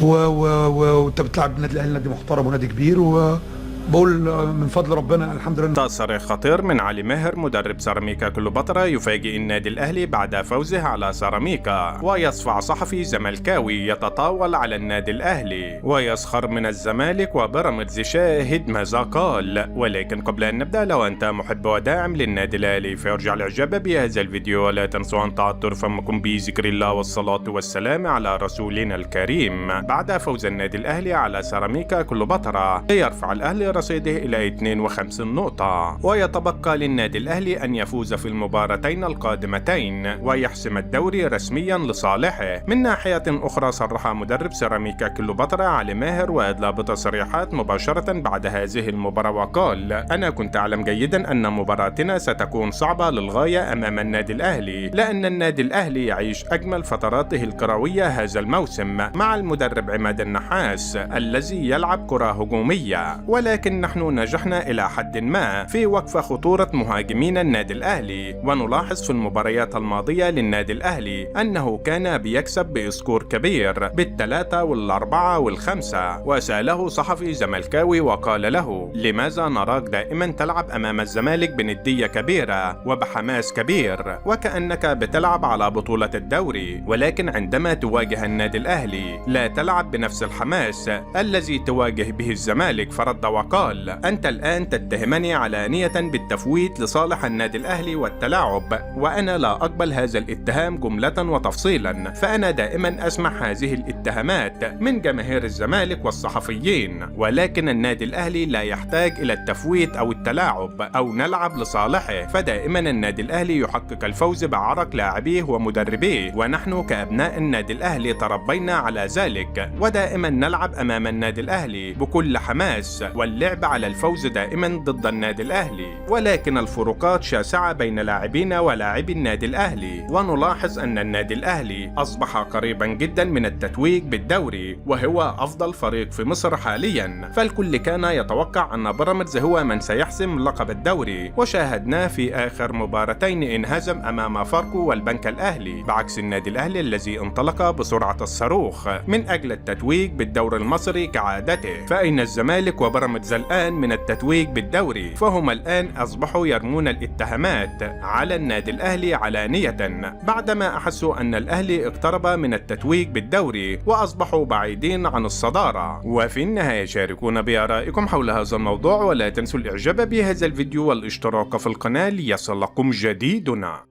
وانت بتلعب النادي الاهلي، نادي محترم ونادي كبير، وبقول من فضل ربنا الحمد لله. تصريح خطير من علي ماهر مدرب سيراميكا كليوباترا يفاجئ النادي الأهلي بعد فوزه على سيراميكا، ويصفع صحفي زملكاوي يتطاول على النادي الأهلي ويسخر من الزمالك وبيراميدز. شاهد ماذا قال. ولكن قبل أن نبدأ، لو أنت محب وداعم للنادي الأهلي فيرجع الإعجاب بهذا الفيديو، ولا تنسوا أن تعطر فمكم بذكر الله والصلاة والسلام على رسولنا الكريم. بعد فوز النادي الأهلي على سيراميكا كليوباترا ليرفع الأهلي رصيده إلى 52 نقطة، ويتبقى للنادي الأهلي أن يفوز في المباراتين القادمتين ويحسم الدوري رسميا لصالحه. من ناحية أخرى، صرح مدرب سيراميكا كليوباترا علي ماهر وأدلى بتصريحات مباشرة بعد هذه المباراة، وقال: أنا كنت أعلم جيدا أن مباراتنا ستكون صعبة للغاية أمام النادي الأهلي، لأن النادي الأهلي يعيش أجمل فتراته الكروية هذا الموسم مع المدرب عماد النحاس الذي يلعب كرة هجومية، ولكن نحن نجحنا إلى حد ما في وقف خطورة مهاجمين النادي الأهلي. ونلاحظ في المباريات الماضية للنادي الأهلي أنه كان بيكسب ب score كبير بالثلاثة والأربعة والخمسة. وسأله صحفي زملكاوي وقال له: لماذا نراك دائما تلعب أمام الزمالك بندية كبيرة وبحماس كبير وكأنك بتلعب على بطولة الدوري، ولكن عندما تواجه النادي الأهلي لا تلعب بنفس الحماس الذي تواجه به الزمالك؟ فرد وقال: أنت الآن تتهمني علانية بالتفويت لصالح النادي الأهلي والتلاعب، وأنا لا أقبل هذا الاتهام جملة وتفصيلا، فأنا دائما أسمع هذه الاتهامات من جماهير الزمالك والصحفيين، ولكن النادي الأهلي لا يحتاج إلى التفويت أو التلاعب أو نلعب لصالحه، فدائما النادي الأهلي يحقق الفوز بعرق لاعبيه ومدربيه، ونحن كأبناء النادي الأهلي تربينا على ذلك، ودائما نلعب أمام النادي الأهلي بكل حماس واللعب على الفوز دائما ضد النادي الأهلي، ولكن الفروقات شاسعة بين لاعبينا ولاعبي النادي الأهلي. ونلاحظ أن النادي الأهلي أصبح قريبا جدا من التتويج بالدوري، وهو أفضل فريق في مصر حاليا، فالكل كان يتوقع أن بيراميدز هو من سيحسم لقب الدوري، وشاهدناه في آخر مباراتين انهزم أمام فاركو والبنك الأهلي، بعكس النادي الأهلي الذي انطلق بسرعة الصاروخ من أجل التتويج بالدوري المصري كعادته. فأين الزمالك وبيراميدز الآن من التتويج بالدوري؟ فهم الآن أصبحوا يرمون الاتهامات على النادي الأهلي علانية بعدما أحسوا أن الأهلي اقترب من التتويج بالدوري وأصبحوا بعيدين عن الصدارة. وفي النهاية شاركونا بآرائكم حول هذا الموضوع، ولا تنسوا الإعجاب بهذا الفيديو والاشتراك في القناة ليصلكم جديدنا.